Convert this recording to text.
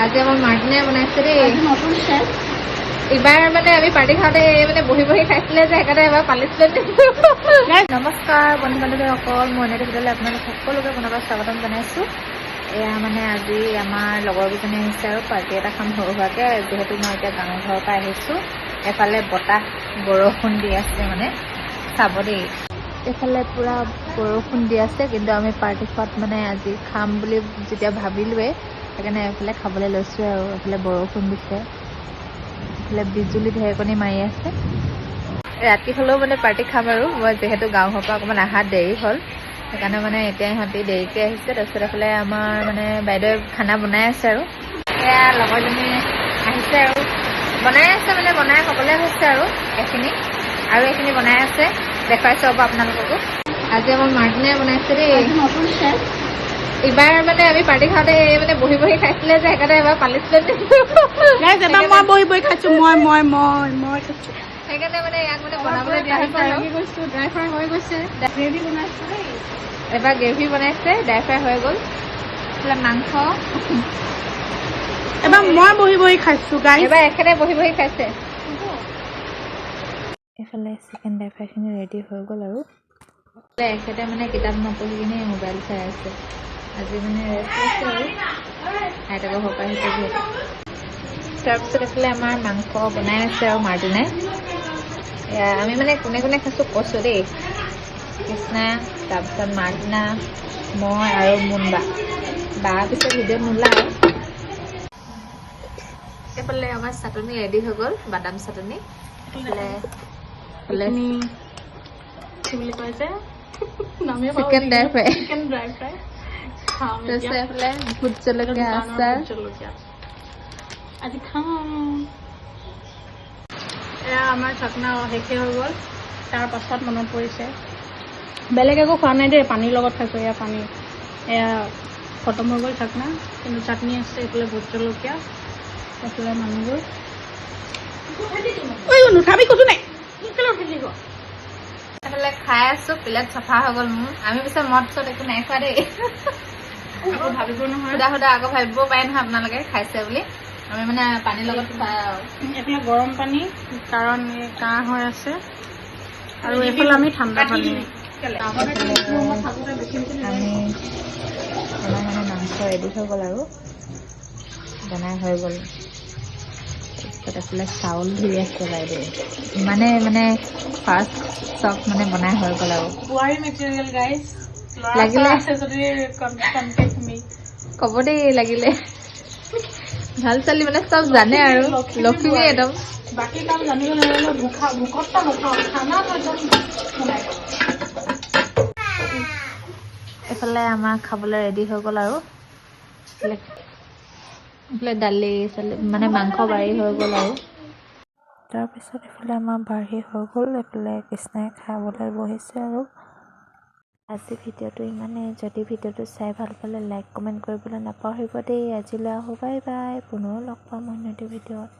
আজি আমাৰ মাৰ্টিনে বনাইছে দেই। আজি নতুন চেফ। ইবাৰ মানে আমি পাৰ্টি খাওঁতে এই মানে বহি বহি খাইছিলে যে, সেইকাৰণে এবাৰ পালিছিলে। নমস্কাৰ বন্ধু বান্ধৱীসকল, মই অন্য ভিডিঅ'লৈ আপোনালোক সকলোকে পুনৰবাৰ স্বাগতম জনাইছোঁ। এয়া মানে আজি আমাৰ লগৰকেইজনী আহিছে আৰু পাৰ্টি এটা খাম সৰু সুৰাকৈ। যিহেতু মই এতিয়া গাঁৱৰ ঘৰৰ পৰা আহিছোঁ। এফালে বতাহ বৰষুণ দি আছে, মানে চাব দেই, এইফালে পূৰা বৰষুণ দি আছে। কিন্তু আমি পাৰ্টি খোৱাত মানে আজি খাম বুলি যেতিয়া ভাবিলোৱে, সেইকাৰণে এইফালে খাবলৈ লৈছোঁ। আৰু এইফালে বৰষুণ দিছে, এইফালে বিজুলী ঢেৰেকণি মাৰি আছে। ৰাতি হ'লেও মানে পাৰ্টি খাম। আৰু মই যিহেতু গাঁও ঘৰৰ পৰা অকণমান অহা দেৰি হ'ল, সেইকাৰণে মানে এতিয়া ইহঁতি দেৰিকৈ আহিছে। তাৰপিছত এইফালে আমাৰ মানে বাইদেৱে খানা বনাই আছে। আৰু এয়া লগৰজনী আহিছে আৰু বনাই আছে, মানে বনাই হ'বলৈ হৈছে আৰু এইখিনি আৰু এইখিনি বনাই আছে। দেখুৱাইছোঁ হ'ব আপোনালোককো। আজি আমাৰ মাৰ্টিনে বনাইছে দেই। আজি নতুন চেফ। ইবাৰ মানে আমি পাৰ্টি খাওঁতে এই মানে বহি বহি খাইছিলে যে, সেইকাৰণে এবাৰ পালিছিলে। গাইজ, এবাৰ মই বহি বহি খাইছো। মই মই মই মই খাইছো। সেইকাৰণে মানে ইয়াক মানে বনাবলৈ দিয়া হৈছে আৰু। গৈছো, ড্ৰাই ফ্ৰাই হৈ গৈছে, গ্ৰেভি বনাইছো দেই। এবাৰ গ্ৰেভি বনাইছে, ড্ৰাই ফ্ৰাই হৈ গ'ল। এইফালে মাংস। এবাৰ মই বহি বহি খাইছো গাইজ। এবাৰ এখেতে বহি বহি খাইছে। এইফালে চিকেন ড্ৰাই ফ্ৰাইখিনি ৰেডি হৈ গ'ল আৰু এখেতে মানে কিতাপ নপঢ়ি কিনে মোবাইল চাই আছে। আজি মানে ৰেষ্ট লৈছে আৰু আইতাকৰ ঘৰৰ পৰা আহিছে যিহেতু। তাৰপিছত এইফালে আমাৰ মাংস বনাই আছে আৰু মাৰ্টিনে। এয়া আমি মানে কোনে কোনে খাইছোঁ কৈছোঁ দেই। কৃষ্ণা, তাৰপিছত মাৰ্টিনা, মই আৰু মুনবা বা। পিছে ভিডিঅ'ত নোলায়। এইফালে আমাৰ চাটনি ৰেডি হৈ গ'ল, বাদাম চাটনি। এইফালে এইফালে কি বুলি কয় যে, নামে? Chicken dry fry. Chicken dry fry খাম। তাৰপিছত এইফালে ভোট জলকীয়া আচাৰ। জলকীয়া আজি খাম। এয়া আমাৰ চাকনা শেষে হৈ গ'ল। তাৰ পাছত মনত পৰিছে, বেলেগ একো খোৱা নাই দেই, পানীৰ লগত খাইছোঁ। এয়া পানী। এয়া খতম হৈ গ'ল চাকনা, কিন্তু চাটনি আছে। এইফালে ভোট জলকীয়া, এইফালে মানুহবোৰ। ঐ, নুঠাবি কৈছো নাই, কেলৈ উঠি থাকিব? এইফালে খাই আছো, প্লেট চাফা হৈ গ'ল মোৰ। আমি পিছে মদ চদ একো নাই খোৱা দেই। আকৌ ভাবিব নহয়। সুধা সুধা আকৌ ভাবিব পাৰে নহয় আপোনালোকে খাইছে বুলি। আমি মানে পানীৰ লগত খোৱা আৰু। এইফালে গৰম পানী, কাৰণ এই কাহ হৈ আছে। আৰু এইফালে আমি ঠাণ্ডা পানী। আমি আমাৰ মানে মাংস ৰেডি হৈ গ'ল আৰু বনাই হৈ গ'ল। তাৰপিছত এইফালে চাউল ধুই আছে বাইদেউ। ইমানে মানে ফাৰ্ষ্ট চব মানে বনাই হৈ গ'ল আৰু। বোৱাৰী মেটেৰিয়েল গাইজ। লাগিলে। আছে যদি কণ্টেক্ট মি। ক'ব দেই লাগিলে। ভাল ছোৱালী, মানে চব জানে আৰু। লখিমী। লখিমী। বোৱাৰী। একদম। বাকী কাম জানিব নাজানো, ভোকা ভোকত নখাওঁ, খানাটো একদম বনাই। এইফালে আমাৰ খাবলৈ ৰেডি হৈ গ'ল আৰু এইফালে দালি চালি মানে মাংস বাঢ়ি হৈ গ'ল আৰু। তাৰপিছত এইফালে আমাৰ বাঢ়ি হৈ গ'ল। এইফালে কৃষ্ণাই খাবলৈ বহিছে। আৰু আজি ভিডিঅ'টো ইমানেই। যদি ভিডিঅ'টো চাই ভাল পালে লাইক, কমেণ্ট কৰিবলৈ নাপাহৰিব দেই। আজিলৈ আহোঁ, বাই বাই। পুনৰ লগ পাম অন্য এটি ভিডিঅ'ত।